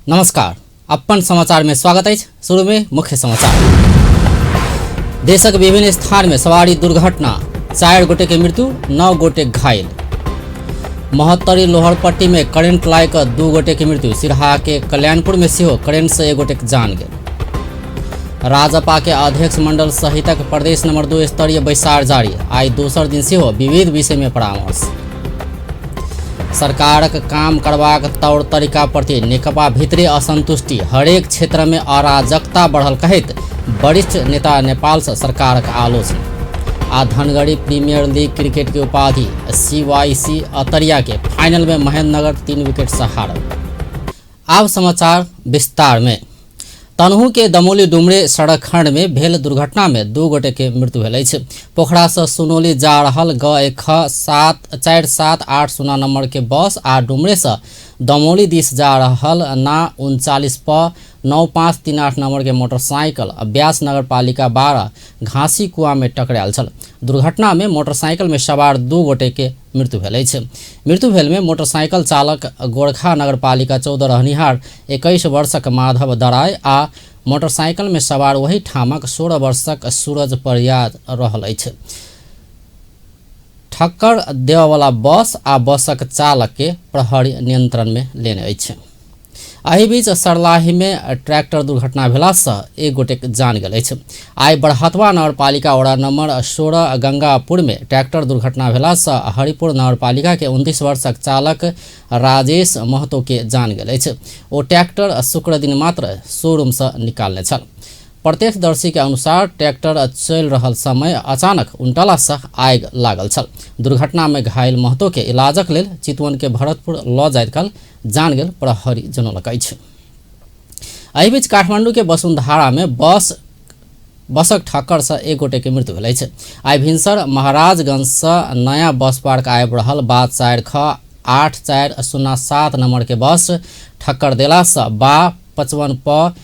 नमस्कार, अपन समाचार में स्वागत अछि। शुरू में मुख्य समाचार। देशक विभिन्न स्थान में सवारी दुर्घटना, 4 गोटे के मृत्यु, 9 गोटे घायल। महोत्तरी लोहरपट्टी में करेंट लागि कऽ 2 गोटे के मृत्यु, सिरहा के कल्याणपुर में सेहो करेंट से 1 गोटे के जान गेल। राजपा के अध्यक्ष मंडल सहितक प्रदेश नंबर 2 स्तरीय बैसार जारी, आइ दोसर दिन सेहो विविध विषय में परामर्श। सरकारक काम करबाक तौर तरीका प्रति नेकपा भितरे असंतुष्टि, हरेक क्षेत्र में अराजकता बढ़ल कहैत वरिष्ठ नेता नेपाल से सरकारक आलोचना। आ धनगढ़ी प्रीमियर लीग क्रिकेट के उपाधि सीवाईसी अतरिया के फाइनल में महेंद्रनगर 3 विकेट से हारल। आब समाचार विस्तार में। तनहु के दमोली डुमरे सड़क खंड में भेल दुर्घटना में 2 गोटे के मृत्यु भेल अछि। पोखरा से सुनौली जा रहल ग एक ख सात चारि सात आठ शून्य नंबर के बस आ डुमरे से दमोली दिस जा रहल ना 39 प 9 5 3 8 नंबर के मोटरसाइकिल व्यास नगर पालिका 12 घासी कुआ में टकरायल छल। दुर्घटना में मोटरसाइकिल में सवार 2 गोटे के मृत्यु भेल अछि। मृत्यु भेल में मोटरसाइकिल चालक गोरखा नगरपालिका 14 रहनिहार 21 वर्षक माधव दराय आ मोटरसाइकिल में सवार वही ठामक 16 वर्षक सूरज परियार रहल अछि। ठक्कर देववाला बस आ बसक चालक के प्रहरी नियंत्रण में लेने अछि। एहि बीच सरलाही में ट्रैक्टर दुर्घटना भेला से 1 गोटे जान गेल अछि। आइ बरहतवा नगरपालिका वडा नंबर 16 गंगापुर में ट्रैक्टर दुर्घटना भेला से हरिपुर नगरपालिका के 29 वर्षक चालक राजेश महतो के जान गेल अछि। ओ ट्रैक्टर शुक्र दिन मात्र शोरूम से निकालने छल। प्रत्यक्षदर्शी के अनुसार ट्रैक्टर चलि रहल समय अचानक उनटला से आगि लागल छल। दुर्घटना में घायल महतो के इलाजक लेल चितवन के भरतपुर ल जाइत काल जान गेल प्रहरी जनौलक अछि। एहि बीच काठमांडू के वसुंधरा में बसक ठक्कर से 1 गोटे के मृत्यु भेल अछि। आइ भिनसर महाराजगंज से नया बस पार्क आबि रहल बा 4 ख 8 4 0 7 नंबर के बस ठक्कर देला से बा 55 प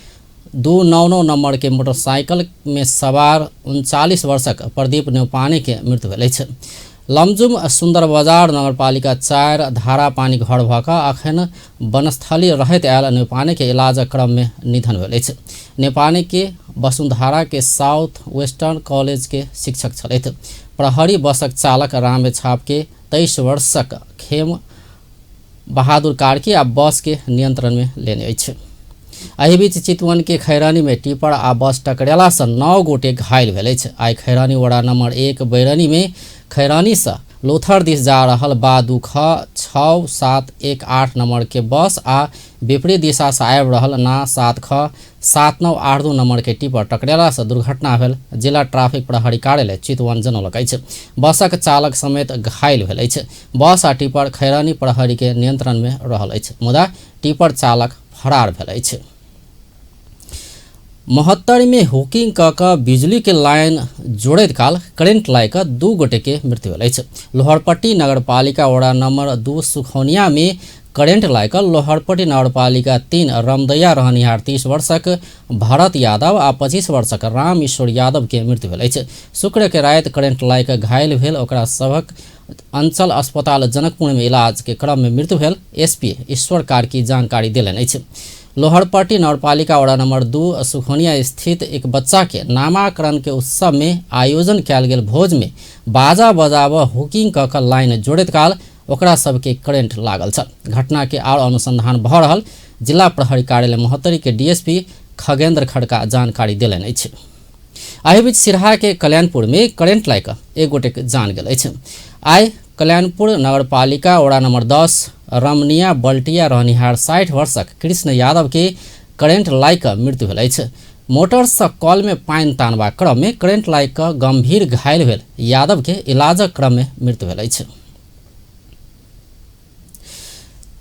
2 9 9 नंबर के मोटरसाइकिल में सवार 39 वर्षक प्रदीप न्यौपाने के मृत्यु भेल अछि। लमजुम सुंदर बाजार नगरपालिका 4 धारा पानी घर भऽ कऽ अखन वनस्थली रहैत आयल न्यौपाने के इलाजक क्रम में निधन भेल अछि। न्यौपाने के वसुंधरा के साउथ वेस्टर्न कॉलेज के शिक्षक छलथि। प्रहरी बसक चालक रामे छाप के 23 वर्षक खेम बहादुर कार्की आ बस के नियंत्रण में लेने अछि। एहि बीच चितवन के खैरानी में टिपर आ बस टकरेला से 9 गोटे घायल भेल अछि। आइ खैरानी वडा नंबर 1 बैरनी में खैरानी से लोथर दिस जा रहल बा 2 ख 6 7 1 8 नंबर के बस आ विपरीत दिशा से आबि रहल ना 7 ख 7 9 8 2 नंबर के टिपर टकरेला से दुर्घटना भेल जिला ट्रैफिक प्रहरी कार्यालय चितवन जनौलक अछि। बसक चालक समेत घायल भेल अछि। बस आ टिपर खैरानी प्रहरी के नियंत्रण में रहल अछि, मुदा टिपर चालक फरार भेल अछि। महोत्तरी में हुकिंग क क बिजली के लाइन जोड़ैत काल करेंट लागि कऽ 2 गोटे के मृत्यु भेल अछि। लोहरपट्टी नगरपालिका वडा नंबर 2 सुखौनिया में करेंट लागि कऽ लोहरपट्टी नगरपालिका 3 रमदैया रहनिहार 30 वर्षक भरत यादव आ 25 वर्षक राम ईश्वर यादव के मृत्यु भेल अछि। शुक्र के राति करेंट लागि कऽ घायल भेल ओकरा सभक अंचल अस्पताल जनकपुर में इलाज के क्रम में मृत्यु भेल एसपी ईश्वर कार्की जानकारी देलनि अछि। लोहरपट्टी नगरपालिका वडा नंबर 2 सुखौनिया स्थित एक बच्चा के नामाकरण के उत्सव में आयोजन कयल गेल भोज में बाजा बजाब हुकिंग क क लाइन जोड़ैत काल ओकरा सबके करेंट लागल छल। घटना के आर अनुसंधान भऽ रहल जिला प्रहरी कार्यालय महोत्तरी के डीएसपी खगेंद्र खड़का जानकारी देलनि अछि। एहि बीच सिरहा के कल्याणपुर में करेंट लागि कऽ 1 गोटे के जान गेल अछि। आइ कल्याणपुर नगरपालिका वडा नंबर 10 रमणिया बल्टिया रहनिहार 60 वर्षक कृष्ण यादव के करेंट लागि कऽ मृत्यु भेल अछि। मोटर से कल में पानि तानबाक क्रम में करेंट लागि कऽ गंभीर घायल भेल यादव के इलाजक क्रम में मृत्यु भेल अछि।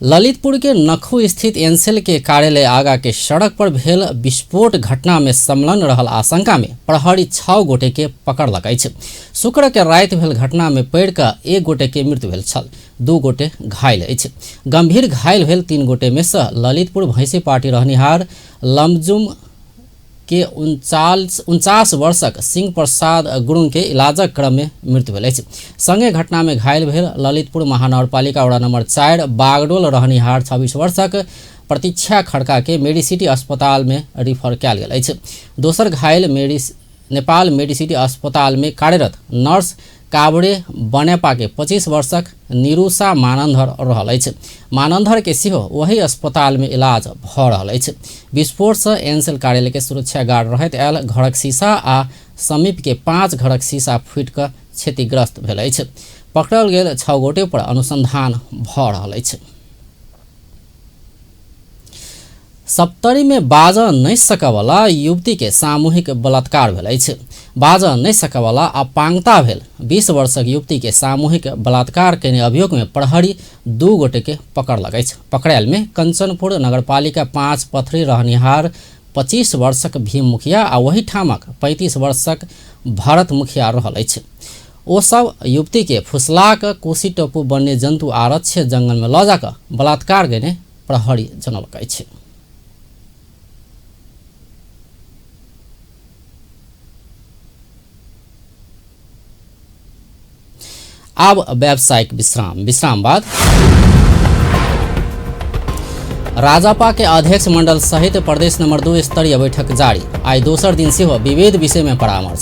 ललितपुर के नखू स्थित एनसेल के कार्यालय आगा के सड़क पर भेल विस्फोट घटना में संलग्न रहल आशंका में प्रहरी 6 गोटे के पकड़लक अछि। शुक्र के राति भेल घटना में पड़ि कऽ 1 गोटे के मृत्यु भेल छल, 2 गोटे घायल अछि। गंभीर घायल भेल 3 गोटे में से ललितपुर भैंसी पार्टी रहनिहार लमजुम के 49 वर्षक सिंह प्रसाद गुरुङ के इलाजक क्रम में मृत्यु भेल अछि। संगे घटना में घायल भेल ललितपुर महानगरपालिका वडा नंबर 4 बागडोल रहनिहार 26 वर्षक प्रतीक्षा खड़का के मेडिसिटी अस्पताल में रिफर कयल गेल अछि। दोसर घायल नेपाल मेडिसिटी अस्पताल में कार्यरत नर्स कावरे बनेपा के 25 वर्षक निरुषा मानन्धर रहल अछि। मानन्धर के सेहो वही अस्पताल में इलाज भऽ रहल अछि। विस्फोट से एनसेल कार्यालय के सुरक्षा गार्ड रहैत आयल घरक शीशा आ समीप के 5 घरक शीशा फूटि कऽ क्षतिग्रस्त भेल अछि। पकड़ल गेल 6 गोटे पर अनुसंधान भऽ रहल अछि। सप्तरी में बाजऽ नहि सकऽवला युवती के सामूहिक बलात्कार भेल अछि। बाजऽ नहि सकऽवला अपांगता भेल 20 वर्षक युवती के सामूहिक बलात्कार केने अभियोग में प्रहरी 2 गोटे के पकड़लक अछि। पकड़ायल में कंचनपुर नगरपालिका 5 पथरी रहनिहार 25 वर्षक भीम मुखिया आ वही ठामक 35 वर्षक भरत मुखिया रहल अछि। ओ सब युवती के फुसला कऽ कोसी टप्पू वन्य जन्तु आरक्ष जंगल में लऽ जाकऽ बलात्कार केने प्रहरी जनौलक अछि। आब व्यावसायिक विश्राम। विश्राम बाद राजपा के अध्यक्ष मंडल सहित प्रदेश नंबर 2 स्तरीय बैठक जारी। आइ दोसर दिन सेहो विविध विषय में परामर्श।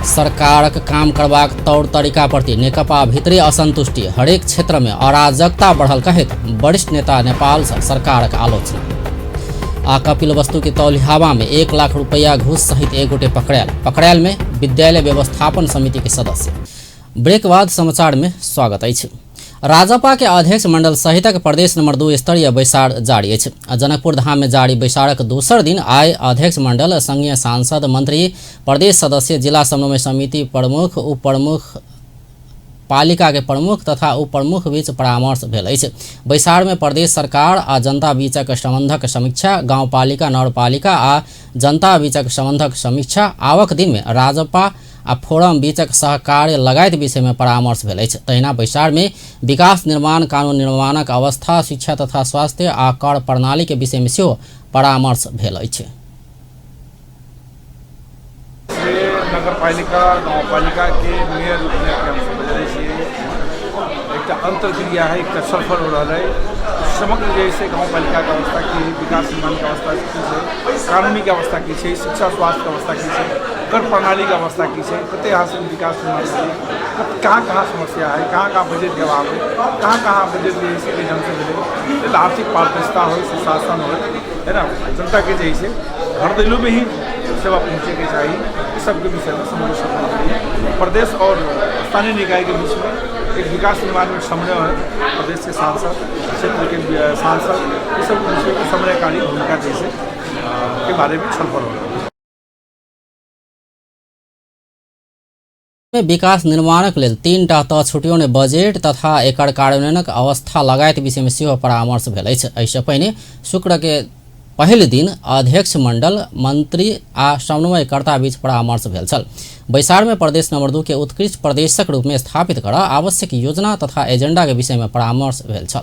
सरकारक काम करबाक तौर तरीका प्रति नेकपा भीतरी असंतुष्टि, हरेक क्षेत्र में अराजकता बढ़ल कहैत वरिष्ठ नेता नेपाल से सरकारक आलोचना। आ कपिल वस्तु के तौलिहावा में 1 लाख रुपया घूस सहित एक गोटे पकड़ायल। पकड़ायल में विद्यालय व्यवस्थापन समिति के सदस्य। ब्रेक बाद समाचार में स्वागत अछि। राजपा के अध्यक्ष मंडल सहितक प्रदेश नंबर 2 स्तरीय बैसार जारी अछि। जनकपुर धाम में जारी बैसारक दोसर दिन आइ अध्यक्ष मंडल, संघीय सांसद, मंत्री, प्रदेश सदस्य, जिला समन्वय समिति प्रमुख, उप प्रमुख, पालिका के प्रमुख तथा उप प्रमुख बीच परामर्श भेल अछि। बैसार में प्रदेश सरकार आ जनता बीचक संबंधक समीक्षा, गांवपालिका, नगरपालिका आ जनता बीचक संबंधक समीक्षा, आवक दिन में राजपा आ फोरम बीचक सहकार्य लगायत विषय में परामर्श भेल अछि। तहिना बैसार में विकास निर्माण, कानून निर्माणक अवस्था, शिक्षा तथा स्वास्थ्य आ कर प्रणाली के विषय में सेहो परामर्श भेल अछि। नगरपालिका, गाउँपालिका के मेयर रूपमे हम समझ छियै एकटा अंतर्क्रिया है, एकटा सफल हो रहा है। समग्र जैसे गाउँपालिका के अवस्था की है, विकास निर्माण के अवस्था की है, कानूनी के अवस्था की है, शिक्षा स्वास्थ्य के अवस्था की है, कर प्रणाली के अवस्था की है, कते यहाँ से विकास निर्माण है, कहाँ कहाँ समस्या है, कहाँ कहाँ बजट के अभाव है, कहाँ कहाँ बजट जैसे के ढंग से मिले, आर्थिक पारदर्शिता हो, सुशासन हो, है ना, जनता के जैसे हर दिलों में ही सेवा पहुँचे के चाहिए। इस सबके विषय में समग्र सफल प्रदेश और स्थानीय निकाय के बीच में एक विकास निर्माण में समन्वय है। प्रदेश के सांसद, क्षेत्र के सांसद, इस सब विषय को समन्वयकारी भूमिका जैसे के बारे में छलफल हो। में विकास निर्माणक लेल 3टा तह छुट्यौने बजट तथा एकर कार्यान्वयनक अवस्था लगायत विषय में सेहो परामर्श भेल अछि। एहिसँ पहिने शुक्र के पहिल दिन अध्यक्ष मंडल, मंत्री आ समन्वयकर्ता बीच परामर्श भेल छल। बैसार में प्रदेश नंबर 2 के उत्कृष्ट प्रदेशक रूप में स्थापित कर आवश्यक योजना तथा एजेंडा के विषय में परामर्श भेल छल।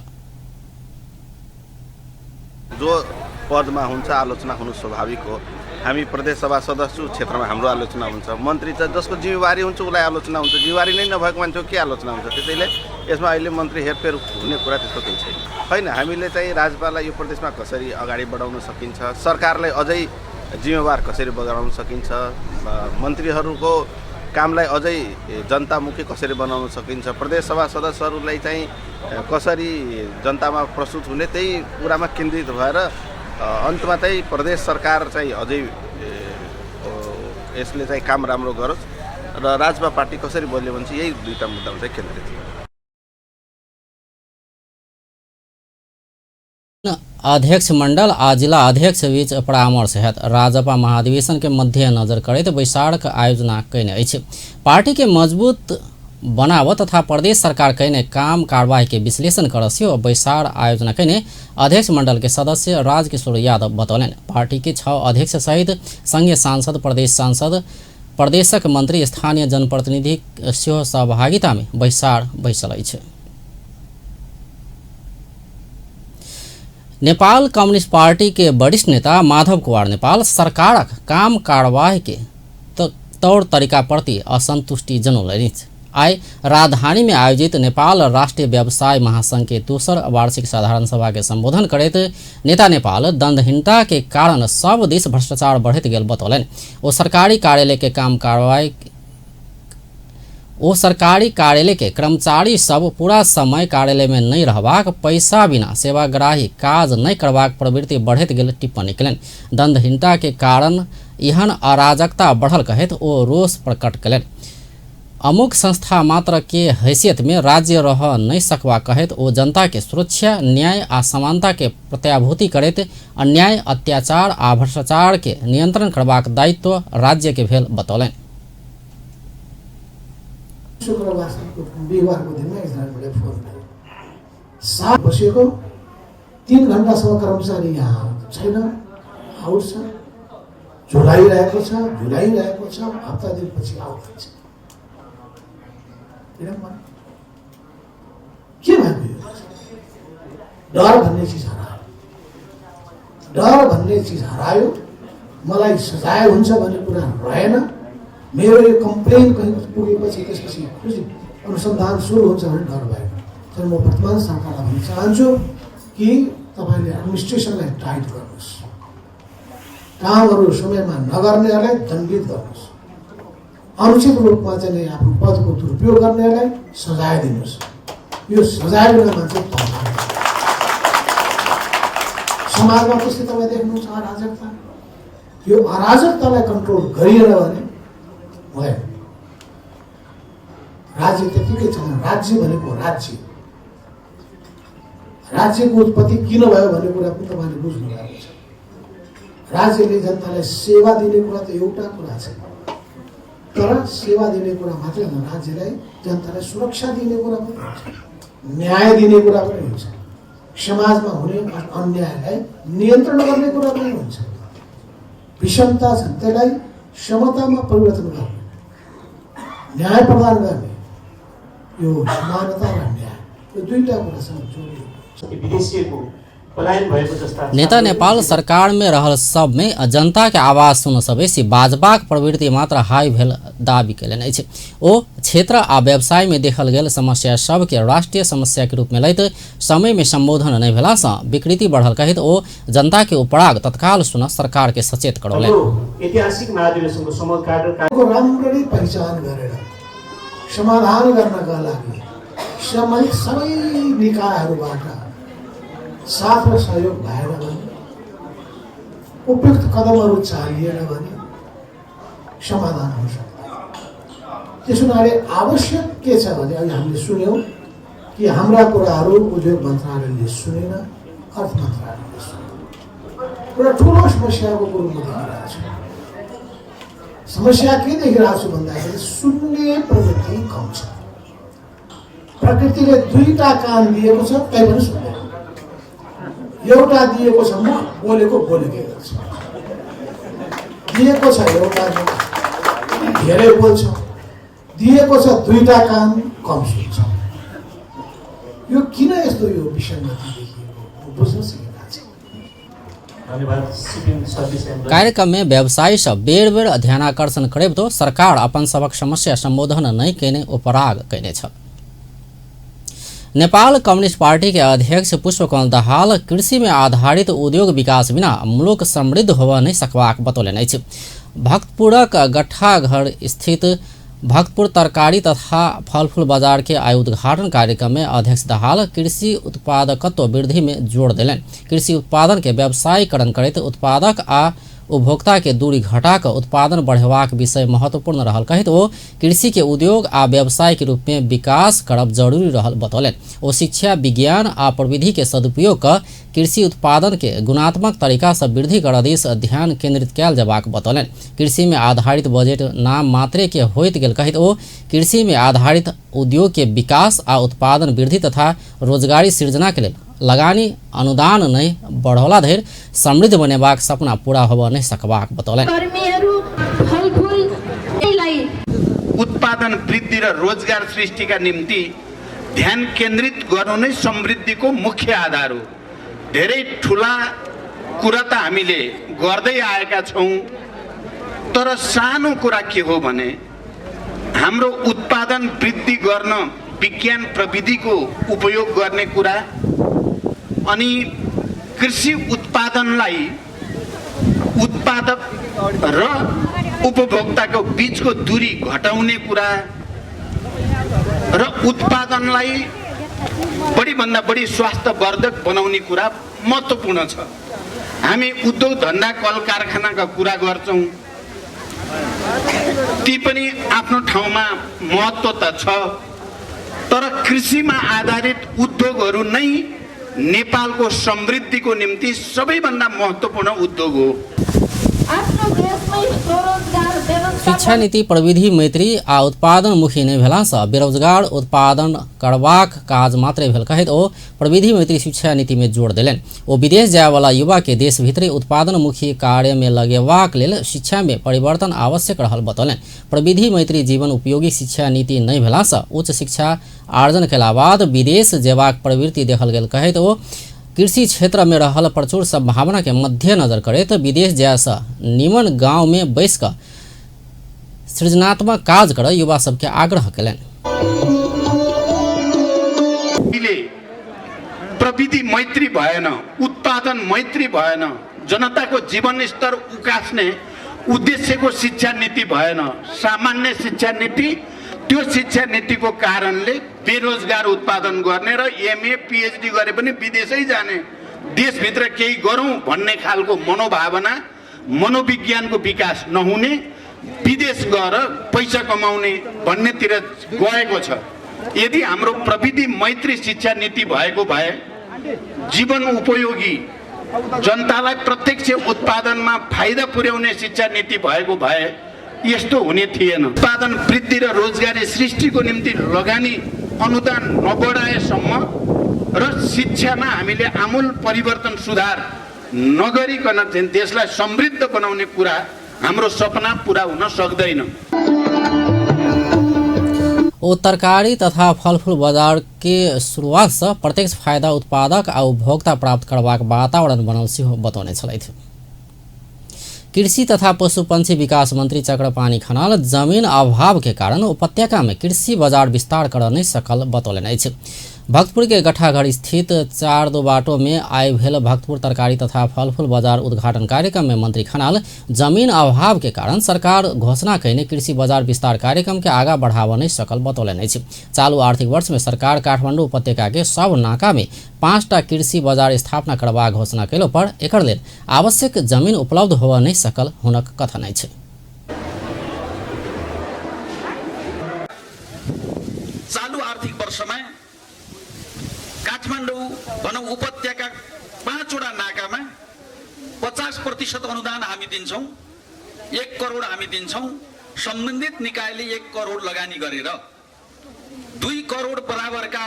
जो पदमा हुन्छ आलोचना हुनु स्वाभाविक हो। हामी प्रदेश सभा सदस्य क्षेत्रमा हाम्रो आलोचना हुन्छ, मन्त्री त जसको जिम्मेवारी हुन्छ उसलाई आलोचना हुन्छ, जिम्मेवारी नै नभएको मान्छेको के आलोचना हुन्छ। त्यसैले यसमा अहिले मन्त्री हेरफेर हुने कुरा त्यस्तो केही छैन। होइन, हामीले चाहिँ राजपालाई यो प्रदेशमा कसरी अगाडि बढाउन सकिन्छ, सरकारलाई अझै जिम्मेवार कसरी बढाउन सकिन्छ, मन्त्रीहरूको कामलाई अझै जनतामुखी कसरी बनाउन सकिन्छ, प्रदेश सभा सदस्यहरूलाई चाहिँ कसरी जनतामा प्रस्तुत हुने, त्यही कुरामा केन्द्रित भएर अन्तमा चाहिँ प्रदेश सरकार चाहिँ अझै यसले चाहिँ काम राम्रो गरोस् र राजपा पार्टी कसरी बलियो भने चाहिँ यही दुईवटा मुद्दामा चाहिँ केन्द्रित छ। अध्यक्ष मंडल आ जिला अध्यक्ष बीच परामर्श हैत। राजपा महाधिवेशन के मध्य नजर करैत बैसारक आयोजना कयने अछि। पार्टी के मजबूत बनाव तथा प्रदेश सरकार कयने काम कार्यवाही के विश्लेषण कर सेहो बैसार आयोजना कयने अध्यक्ष मंडल के सदस्य राजकिशोर यादव बतौलनि। पार्टी के 6 अध्यक्ष सहित संघीय सांसद, प्रदेश सांसद, प्रदेशक मंत्री, स्थानीय जनप्रतिनिधि सेहो सहभागिता में बैसार बैसल अछि। नेपाल कम्युनिस्ट पार्टी के वरिष्ठ नेता माधव कुमार नेपाल सरकारक काम कार्यवाही के तौर तरीका प्रति असंतुष्टि जनौलनि। आइ राजधानी में आयोजित नेपाल राष्ट्रीय व्यवसाय महासंघ के दोसर वार्षिक साधारण सभा के संबोधन करैत नेता नेपाल दंडहीनता के कारण सब दिस भ्रष्टाचार बढ़ैत गेल बतौलनि। ओ सरकारी कार्यालय के काम कार्रवाई ओ सरकारी कार्यालय के कर्मचारी सब पूरा समय कार्यालय में नहीं रहबाक, पैसा बिना सेवाग्राही काज नहीं करबाक प्रवृत्ति बढ़ैत गेल टिप्पणी कयलनि। दंडहीनता के कारण एहन अराजकता बढ़ल कहैत ओ रोष प्रकट कयलनि। अमुक संस्था मात्र के हैसियत में राज्य रह नहीं सकबा कहैत ओ जनता के सुरक्षा, न्याय आ समानता के प्रत्याभूति करैत अन्याय, अत्याचार आ भ्रष्टाचार के नियंत्रण करबाक दायित्व राज्य के भेल बतौलनि। शुक्रबार बिहिबारको दिनमा एकजनाले फोन गर्यो, 7 बसेको 3 घन्टासम्म कर्मचारी यहाँ छैन, आउट छ, झुलाइरहेको छ, झुलाइरहेको छ, हप्ता दिनपछि आउँदैछ। के भएको यो? डर भन्ने चिज हरायो, डर भन्ने चिज हरायो। मलाई सजाय हुन्छ भन्ने कुरा रहेन। मेरो यो कम्प्लेन कहीँ पुगेपछि त्यसपछि खुसी अनुसन्धान सुरु हुन्छ भन्ने डर भएन। तर म वर्तमान सरकारलाई भन्न चाहन्छु कि तपाईँले एडमिनिस्ट्रेसनलाई टाइट गर्नुहोस्, कामहरू समयमा नगर्नेहरूलाई दण्डित गर्नुहोस्, अनुचित रूपमा चाहिँ आफ्नो पदको दुरुपयोग गर्नेहरूलाई सजाय दिनुहोस्। यो सजाय बिना मान्छे समाजमा कसरी तपाईँ देख्नुहुन्छ अराजकता? यो अराजकतालाई कन्ट्रोल गरिएन भने भयो, राज्य त्यतिकै छैन। राज्य भनेको राज्य, राज्यको उत्पत्ति किन भयो भन्ने कुरा पनि तपाईँले बुझ्नु भएको छ। राज्यले जनतालाई सेवा दिने कुरा त एउटा कुरा छ, तर सेवा दिने कुरा मात्रै होइन, राज्यलाई जनतालाई सुरक्षा दिने कुरा पनि हुन्छ, न्याय दिने कुरा पनि हुन्छ, समाजमा हुने अन्यायलाई नियन्त्रण गर्ने कुरा पनि हुन्छ, विषमता छ त्यसलाई समतामा परिवर्तन गर्ने, न्याय प्रदान गर्ने, यो समानता र न्याय यो दुईटा कुरासँग जोडिएको। नेता नेपाल सरकार में रहल सब में जनता के आवाज सुन से बेसी बाजबाक प्रवृत्ति मात्र हाई भेल दावी कयलनि अछि। ओ क्षेत्र आ व्यवसाय में देखल गेल समस्या सब के राष्ट्रीय समस्या के रूप में लैत समय में संबोधन नहीं भेला से विकृति बढ़ल कहैत ओ जनता के उपराग तत्काल सुन सरकार के सचेत करौलनि। ऐतिहासिक महाधिवेशनको समकालीन राम्ररी पहिचान गरेर समाधान गर्नका लागि समय सबै निकायहरूबाट साथ र सहयोग भएन भने, उपयुक्त कदमहरू चालिएन भने समाधान हुन सक्दैन। त्यसो हुनाले आवश्यक के छ भने अहिले हामीले सुन्यौँ कि हाम्रा कुराहरू उद्योग मन्त्रालयले सुनेन, अर्थ मन्त्रालयले सुनेन। एउटा ठुलो समस्याको कुरो म देखिरहेको छु। समस्या के देखिरहेको छु भन्दाखेरि सुन्ने प्रवृत्ति कम छ। प्रकृतिले दुईटा कान दिएको छ तै पनि सुन्दैन, एउटा दिएको छ मुख, बोलेको बोलेकै गर्छ, दिएको छ एउटा मुख धेरै बोल्छ, दिएको छ दुईटा कान कम सुन्छ। यो किन यस्तो यो विसङ्गति देखिएको म बुझ्न सकेका छैन। कार्यक्रम में व्यवसायी सब बेर बेर ध्यानाकर्षण करबितो सरकार अपन सबक समस्या संबोधन नहीं कयने उपराग कयने छल। नेपाल कम्युनिस्ट पार्टी के अध्यक्ष पुष्पकमल दाहाल कृषि में आधारित उद्योग विकास बिना मुलुक समृद्ध होबय नहीं सकबाक बतौलनि अछि। भक्तपुरक गट्ठाघर स्थित भक्तपुर तरकारी तथा फलफूल बाजार के आइ उद्घाटन कार्यक्रम में अध्यक्ष दाहाल कृषि उत्पादकत्व वृद्धि में जोर देलनि। कृषि उत्पादन के व्यवसायीकरण करैत उत्पादक आ उपभोक्ता के दूरी घटा कऽ उत्पादन बढ़ेबाक विषय महत्वपूर्ण रहल कहैत ओ कृषि के उद्योग आ व्यवसाय के रूप में विकास करब जरूरी रहल बतौलनि। ओ शिक्षा, विज्ञान आ प्रविधि के सदुपयोग कऽ कृषि उत्पादन के गुणात्मक तरीका से वृद्धि करऽ दिस ध्यान केंद्रित कयल जेबाक बतौलनि। कृषि में आधारित बजट नाम मात्रे के होइत गेल कहैत ओ कृषि में आधारित उद्योग के विकास आ उत्पादन वृद्धि तथा रोजगारी सृजना के लेल लगानी अनुदान नहीं बढ़ौला धरि समृद्ध बनेबाक सपना पूरा होबय नहीं सकबाक बतौलनि। उत्पादन वृद्धि र रोजगार सृष्टिका निम्ति ध्यान केन्द्रित गर्नु नै समृद्धिको मुख्य आधार हो। धेरै ठुला कुरा त हामीले गर्दै आएका छौँ, तर सानो कुरा के हो भने हाम्रो उत्पादन वृद्धि गर्न विज्ञान प्रविधिको उपयोग गर्ने कुरा अनि कृषि उत्पादनलाई उत्पादक र उपभोक्ताको बीचको दूरी घटाउने कुरा र उत्पादनलाई बढीभन्दा बढी स्वास्थ्यवर्धक बनाउने कुरा महत्त्वपूर्ण छ। हामी उद्योग धन्दा कल कारखानाका कुरा गर्छौँ, ती पनि आफ्नो ठाउँमा महत्त्व त छ, तर कृषिमा आधारित उद्योगहरू नै नेपालको समृद्धिको निम्ति सबैभन्दा महत्त्वपूर्ण उद्योग हो। शिक्षा नीति प्रविधि मैत्री आ उत्पादनमुखी नहि भेलासँ बेरोजगार उत्पादन करबाक काज मात्रै भेल कहैत ओ प्रविधि मैत्री शिक्षा नीतिमे जोड़ देलनि। ओ विदेश जायवला युवा के देश भितरे उत्पादनमुखी कार्यमे लगेबाक लेल शिक्षामे परिवर्तन आवश्यक रहल बतौलनि। प्रविधि मैत्री जीवन उपयोगी शिक्षा नीति नहि भेलासँ उच्च शिक्षा आर्जन कयला बाद विदेश जेबाक प्रवृत्ति देखल गेल कहैत ओ कृषि क्षेत्र में रहल प्रचुर संभावना के मध्यनजर करैत विदेश जायसँ निमन गांव में बैस कऽ सृजनात्मक काज कर युवा सबके आग्रह कयलनि। प्रविधि मैत्री भएन, उत्पादन मैत्री भएन, जनताको जीवन स्तर उकास्ने उद्देश्यको शिक्षा नीति भएन, सामान्य शिक्षा नीति, त्यो शिक्षा नीतिको कारणले बेरोजगार उत्पादन गर्ने र एमए पिएचडी गरे पनि विदेशै जाने, देशभित्र केही गरौँ भन्ने खालको मनोभावना, मनोविज्ञानको विकास नहुने, विदेश गएर पैसा कमाउने भन्नेतिर गएको छ। यदि हाम्रो प्रविधि मैत्री शिक्षा नीति भएको भए जीवन उपयोगी जनतालाई प्रत्यक्ष उत्पादनमा फाइदा पुर्याउने शिक्षा नीति भएको भए यस्तो हुने थिएन। उत्पादन वृद्धि र रोजगारी सृष्टिको निम्ति लगानी अनुदान नबढाएसम्म र शिक्षामा हामीले आमूल परिवर्तन सुधार नगरिकन देशलाई समृद्ध बनाउने कुरा हाम्रो सपना पुरा हुन सक्दैन। ओ तरकारी तथा फलफूल बाजार के शुरुआत से प्रत्यक्ष फायदा उत्पादक आ उपभोक्ता प्राप्त करबाक वातावरण बनल सेहो बतौने छलथि। कृषि तथा पशुपक्षी विकास मंत्री चक्रपाणी खनाल जमीन अभाव के कारण उपत्यका में कृषि बाजार विस्तार कर नहीं सकल बतौलनि अछि। भक्तपुर के गठाघर स्थित चार दो बाटो में आइ भेल भक्तपुर तरकारी तथा फलफूल बाजार उद्घाटन कार्यक्रम में मंत्री खनाल जमीन अभाव के कारण सरकार घोषणा कयने कृषि बाजार विस्तार कार्यक्रम के आगा बढ़ाव नहीं सकल बतौलनि अछि। चालू आर्थिक वर्ष में सरकार काठमांडू उपत्यका के सब नाका में 5टा कृषि बाजार स्थापना करबाक घोषणा कयलो पर एकर लेल आवश्यक जमीन उपलब्ध होबय नहीं सकल हुनक कथन अछि। चालू आर्थिक वर्षमा काठमाडौँ भनौँ उपत्यका 5वटा नाकामा 50% अनुदान हामी दिन्छौँ, 1 करोड हामी दिन्छौँ। सम्बन्धित निकायले 1 करोड लगानी गरेर 2 करोड बराबरका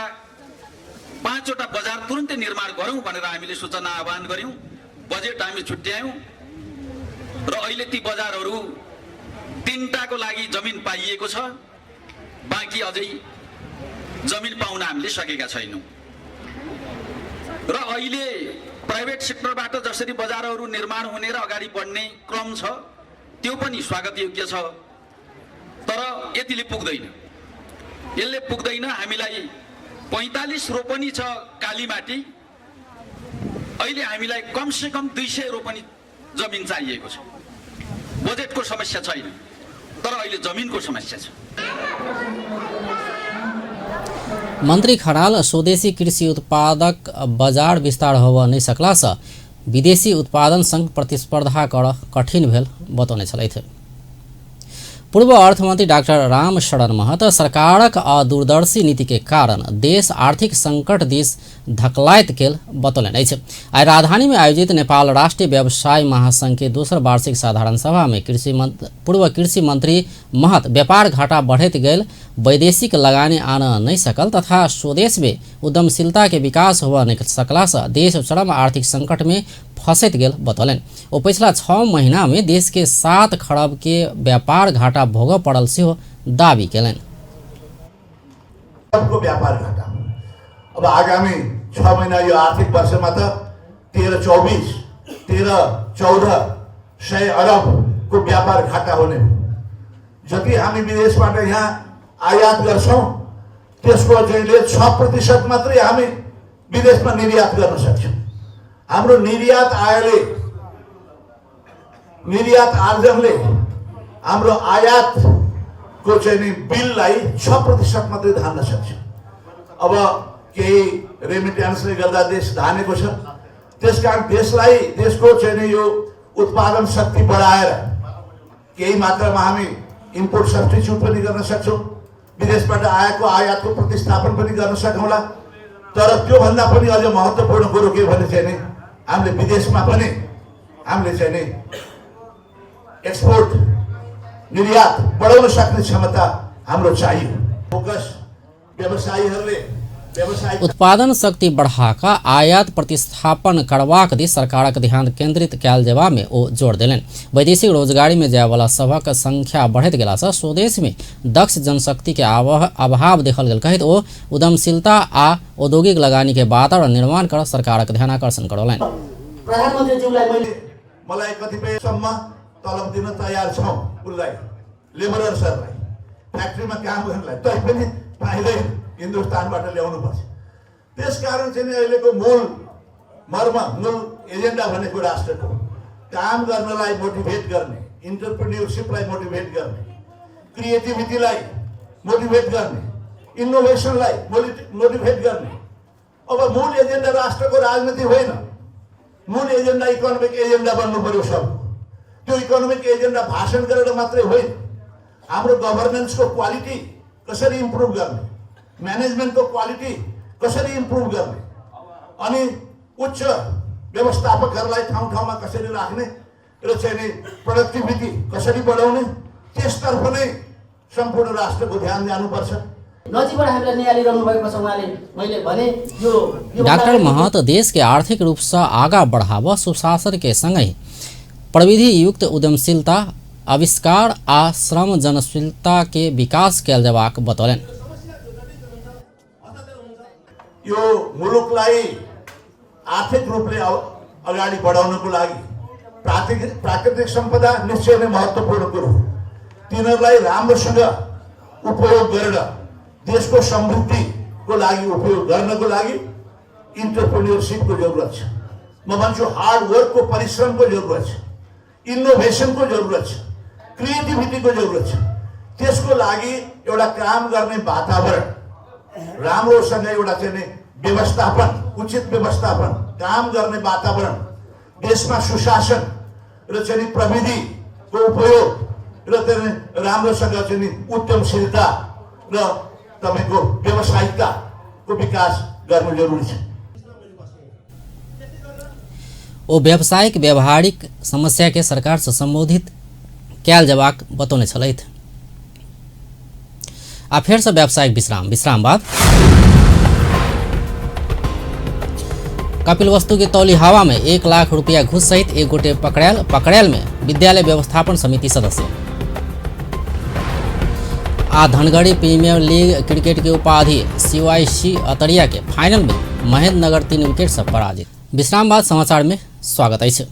5वटा बजार तुरुन्तै निर्माण गरौँ भनेर हामीले सूचना आह्वान गर्यौँ। बजेट हामी छुट्यायौँ र अहिले ती बजारहरू 3टाको लागि जमिन पाइएको छ, बाँकी अझै जमिन पाउन हामीले सकेका छैनौँ। र अहिले प्राइभेट सेक्टरबाट जसरी बजारहरू निर्माण हुने र अगाडि बढ्ने क्रम छ त्यो पनि स्वागतयोग्य छ, तर यतिले पुग्दैन, यसले पुग्दैन। हामीलाई 45 रोपनी छ कालीमाटी, अहिले हामीलाई कमसेकम 200 रोपनी जमिन चाहिएको छ। बजेटको समस्या छैन, तर अहिले जमिनको समस्या छ। मंत्री खनाल स्वदेशी कृषि उत्पादक बाजार विस्तार होबय नहि सकलासँ विदेशी उत्पादन संग प्रतिस्पर्धा कर कठिन भेल बतौने छलथि। पूर्व अर्थमंत्री डाक्टर राम शरण महत सरकारक अदूरदर्शी नीति के कारण देश आर्थिक संकट दिस धकलाइत गेल बतौलनि अछि। आइ राजधानी में आयोजित नेपाल राष्ट्रीय व्यवसाय महासंघ के दोसर वार्षिक साधारण सभा में पूर्व कृषि मंत्री महत व्यापार घाटा बढ़ैत गेल, वैदेशिक लगानी आन नहीं सकल तथा स्वदेश में उद्यमशीलता के विकास होबय नहि सकलासँ देश चरम आर्थिक संकट में फंसैत गेल बतौलनि। ओ पिछला 6 महीना में देश के 7 खरब के व्यापार घाटा भोगय पड़ल सेहो दावी केलनि। सबको व्यापार घाटा अब आगामी 6 महिना यो आर्थिक वर्षमा त 13-24, 13-14 सय अरबको व्यापार घाटा हुने हो। जति हामी विदेशबाट यहाँ आयात गर्छौँ त्यसको चाहिँ 6% मात्रै हामी विदेशमा निर्यात गर्न सक्छौँ। हाम्रो निर्यात आयले, निर्यात आर्जनले हाम्रो आयातको चाहिँ नि बिललाई 6% मात्रै धान्न सक्छ। अब केही रेमिट्यान्सले गर्दा देश धानेको छ, त्यसकारण देशलाई, देशको चाहिँ नि यो उत्पादन शक्ति बढाएर केही मात्रामा हामी इम्पोर्ट सब्स्टिच्युट पनि गर्न सक्छौँ, विदेशबाट आएको आयातको प्रतिस्थापन पनि गर्न सकौँला। तर त्योभन्दा पनि अझ महत्त्वपूर्ण कुरो के भने चाहिँ नि हामीले विदेशमा पनि हामीले चाहिँ नि एक्सपोर्ट निर्यात बढाउन सक्ने क्षमता हाम्रो चाहियो। फोकस व्यवसायीहरूले उत्पादन शक्ति बढ़ाकऽ आयात प्रतिस्थापन करबाक दिस सरकारक ध्यान केंद्रित कयल जेबा में ओ जोर देलनि। वैदेशिक रोजगारी में जायवला सभक संख्या बढ़ैत गेलासँ स्वदेश में दक्ष जनशक्ति के अभाव देखल गेल कहैत ओ उद्यमशीलता आ औद्योगिक लगानी के वातावरण निर्माण कर सरकारक ध्यानाकर्षण करौलनि। प्रधानमन्त्रीज्यूलाई मैले मलाई कतिपयसम्म तलब दिन तयार छौँ उसलाई, लेबरर्सहरूलाई, फ्याक्ट्रीमा काम गर्नलाई, तैपनि पाइँदैन, हिन्दुस्तानबाट ल्याउनुपर्छ। त्यसकारण चाहिँ अहिलेको मूल मर्म, मूल एजेन्डा भनेको राष्ट्रको काम गर्नलाई मोटिभेट गर्ने, इन्टरप्रिन्योरसिपलाई मोटिभेट गर्ने, क्रिएटिभिटीलाई मोटिभेट गर्ने, इनोभेसनलाई मोटिभेट गर्ने। अब मूल एजेन्डा राष्ट्रको राजनीति होइन, मूल एजेन्डा इकोनोमिक एजेन्डा बन्नु पर्यो सबको। त्यो इकोनोमिक एजेन्डा भाषण गरेर मात्रै होइन, हाम्रो गभर्नेन्सको क्वालिटी कसरी इम्प्रुभ गर्ने, म्यानेजमेन्टको क्वालिटी कसरी इम्प्रुभ गर्ने, अनि उच्च व्यवस्थापकहरूलाई ठाउँ ठाउँमा कसरी राख्ने र चाहिँ नि प्रोडक्टिभिटी कसरी बढाउने, त्यसतर्फ नै सम्पूर्ण राष्ट्रको ध्यान जानुपर्छ। नजिकबाट हामीलाई निहालिरहनु भएको छ उहाँले। मैले भने यो डाक्टर महत देश के आर्थिक रूप से आगा बढ़ाव सुशासन के संगहि प्रविधि युक्त उद्यमशीलता, आविष्कार आ श्रम जनशीलता के विकास कयल जेबाक बतौलनि। यो मुलुकलाई आर्थिक रूपले अगाडि बढाउनको लागि प्राकृतिक सम्पदा निश्चय नै महत्त्वपूर्ण कुरो हो। तिनीहरूलाई राम्रोसँग उपयोग गरेर देशको समृद्धिको लागि उपयोग गर्नको लागि इन्टरप्रेन्योरसिपको जरुरत छ। म भन्छु हार्ड वर्कको, परिश्रमको जरुरत छ, इनोभेसनको जरुरत छ, क्रिएटिभिटीको जरुरत छ। त्यसको लागि एउटा काम गर्ने वातावरण राम्रोसँग, एउटा चाहिँ नि व्यवस्थापन, उचित व्यवस्थापन, काम गर्ने वातावरण, देशमा सुशासन र चाहिँ नि प्रविधिको उपयोग र चाहिँ राम्रोसँग चाहिँ नि उद्यमशीलता र तपाईँको व्यावसायिकताको विकास गर्नु जरुरी छ। ओ व्यावसायिक व्यावहारिक समस्या के सरकार से संबोधित कयल जेबाक बतौने छलथि। आ फेर से व्यावसायिक विश्राम, विश्राम बाद कपिलवस्तु के तौलिहावा में 1 लाख रुपया घूस सहित एक गोटे पकड़ायल में विद्यालय व्यवस्थापन समिति सदस्य। आ धनगढ़ी प्रीमियर लीग क्रिकेट के उपाधि सीवाईसी अतरिया के फाइनल में महेंद्रनगर 3 विकेट से पराजित। विश्राम बाद समाचार में स्वागत अछि।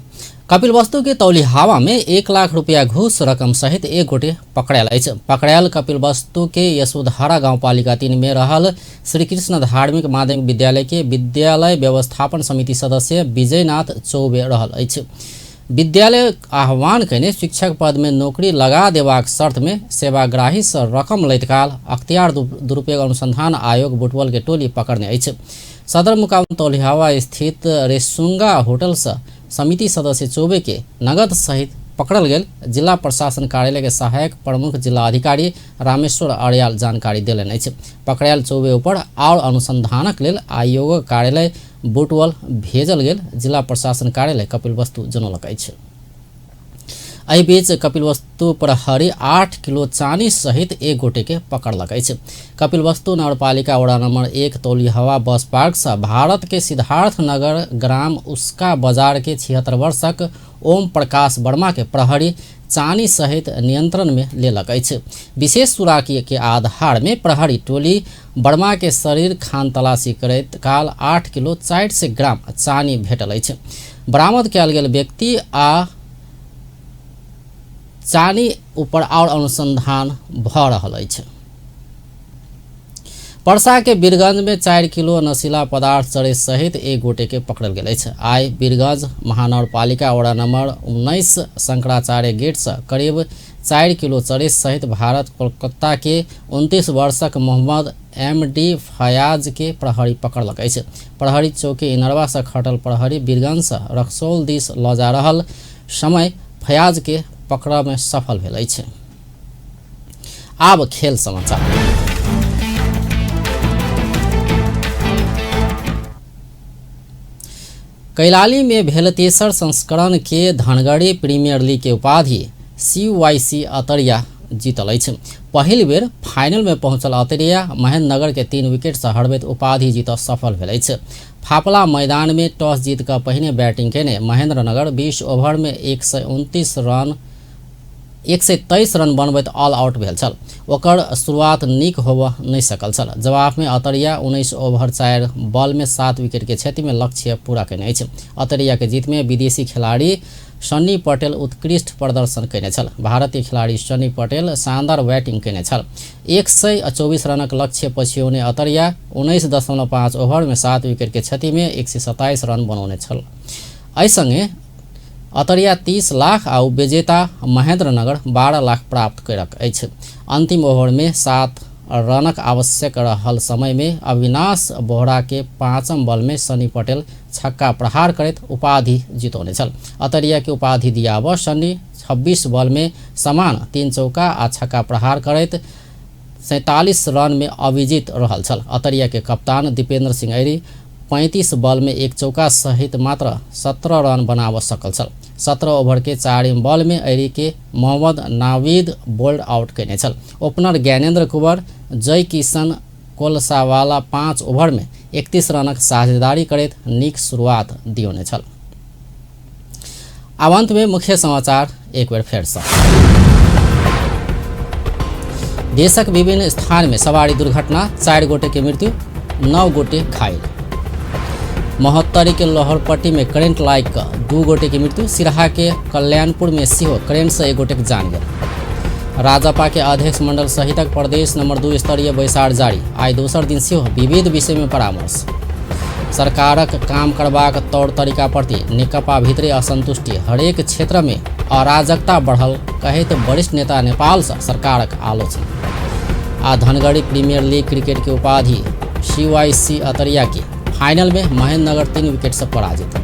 कपिलवस्तु के तौलिहावा में 1 लाख रुपया घूस रकम सहित एक गोटे पकड़ायल अछि। पकड़ायल कपिलवस्तु के यशोधरा गाउँपालिका 3 में रहल श्रीकृष्ण धार्मिक माध्यमिक विद्यालय के विद्यालय व्यवस्थापन समिति सदस्य विजयनाथ चौबे रहल अछि। विद्यालय आह्वान कयने शिक्षक पद में नौकरी लगा देबाक शर्त में सेवाग्राही से रकम लैत काल अख्तियार दुरुपयोग अनुसंधान आयोग बुटवल के टोली पकड़ने अछि। सदरमुकाम तौलिहावा स्थित रेसुंगा होटल से समिति सदस्य चौबे के नगद सहित पकड़ल गेल जिला प्रशासन कार्यालय के सहायक प्रमुख जिला अधिकारी रामेश्वर अर्याल जानकारी देलनि अछि। पकड़ायल चौबे ऊपर और अनुसंधानक लेल आयोग कार्यालय बुटवल भेजल गेल जिला प्रशासन कार्यालय कपिलवस्तु जनौलक अछि। एहि बीच कपिलवस्तु प्रहरी 8 किलो चानी सहित एक गोटे के पकड़लक अछि। कपिलवस्तु नगरपालिका वडा नंबर 1 तौलिहवा बस पार्क से भारत के सिद्धार्थ नगर ग्राम उसका बाजार के 76 वर्षक ओम प्रकाश वर्मा के प्रहरी चानी सहित नियंत्रण में लेलक अछि। विशेष सुराकी के आधार में प्रहरी टोली वर्मा के शरीर खान तलाशी करैत काल 8 किलो 400 ग्राम चानी भेटल अछि। बरामद कयल गेल व्यक्ति आ चानी ऊपर और अनुसंधान भ रहल अछि। परसा के बीरगंज में 4 किलो नशीला पदार्थ चरस सहित एक गोटे के पकड़ल गेल अछि। आइ बीरगंज महानगरपालिका वडा नंबर 19 शंकराचार्य गेट से करीब 4 किलो चरस सहित भारत कोलकाता के 29 वर्षक मोहम्मद एम.डी. फयाज के प्रहरी पकड़लक अछि। प्रहरी चौकी इनरवा से खटल प्रहरी बीरगंज से रक्सौल दिस ल जा रहल समय फयाज के पकड़ में सफल भेल अछि। आब खेल समाचार। कैलाली में भेल तेसर संस्करण के धनगढ़ी प्रीमियर लीग के उपाधि सीवाईसी अतरिया जीतल अछि। पहिल बेर फाइनल में पहुंचल अतरिया महेंद्रनगर के 3 विकेट से हरबैत उपाधि जीत सफल भेल अछि। फापला मैदान में टॉस जीत कऽ पहिने बैटिंग केने महेंद्रनगर 20 ओवर में 123 रन बनबैत ऑल आउट भेल छल। ओकर शुरुआत नीक होबऽ नहि सकल छल। जवाब में अतरिया 19 ओवर 4 बॉल में 7 विकेट के क्षति में लक्ष्य पूरा केने अछि। अतरिया के जीत में विदेशी खिलाड़ी सन्नी पटेल उत्कृष्ट प्रदर्शन केने छल। भारतीय खिलाड़ी सन्नी पटेल शानदार बैटिंग केने छल। 124 रनक लक्ष्य पछ्यौने अतरिया 19.5 ओवर में 7 विकेट के क्षति में 127 रन बनौने छल। एहि संगे अतरिया 30 लाख आ विजेता महेंद्रनगर 12 लाख प्राप्त कयलक अछि। अंतिम ओवर में 7 रनक आवश्यक रहल समय में अविनाश बोहरा के 5म बॉल में सनी पटेल छक्का प्रहार करैत उपाधि जितौने छल। अतरिया के उपाधि दियाब सनी 26 बॉल में समान 3 चौका आ छक्का प्रहार करैत 47 रन में अविजित रहल छल। अतरिया के कप्तान दीपेंद्र सिंह ऐरी 35 बॉल में 1 चौका सहित मात्र 17 रन बनाव सकल छल। 17 ओवर के 4 बॉल में ऐरी के मोहम्मद नावीद बोल्ड आउट केने छल। ओपनर ज्ञानेन्द्र कुंवर जय किशन कोलसावाला 5 ओवर में 31 रनक साझेदारी करैत नीक शुरुआत दियौने छल। आब अंत में मुख्य समाचार एक बेर फेर सँ। देशक विभिन्न स्थान में सवारी दुर्घटना, 4 गोटे के मृत्यु, 9 गोटे घायल। महोत्तरी के लोहरपट्टी में करेंट लागि कऽ 2 गोटे के मृत्यु। सिरहा के कल्याणपुर में सेहो करेंट से 1 गोटे के जान गेल। राजपा के अध्यक्ष मंडल सहितक प्रदेश नंबर 2 स्तरीय बैसार जारी। आइ दोसर दिन सेहो विविध विषय में परामर्श। सरकारक काम करबाक तौर तरीका प्रति नेकपा भीतरी असंतुष्टि, हरेक क्षेत्र में अराजकता बढ़ल कहैत वरिष्ठ नेता नेपाल से सरकारक आलोचना। आ धनगढ़ी प्रीमियर लीग क्रिकेट के उपाधि सीवाईसी अतरिया के फाइनल में महेंद्रनगर 3 विकेट से पराजित।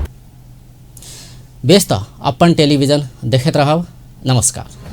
बेस त अपन टेलीविजन देखैत रहब। नमस्कार।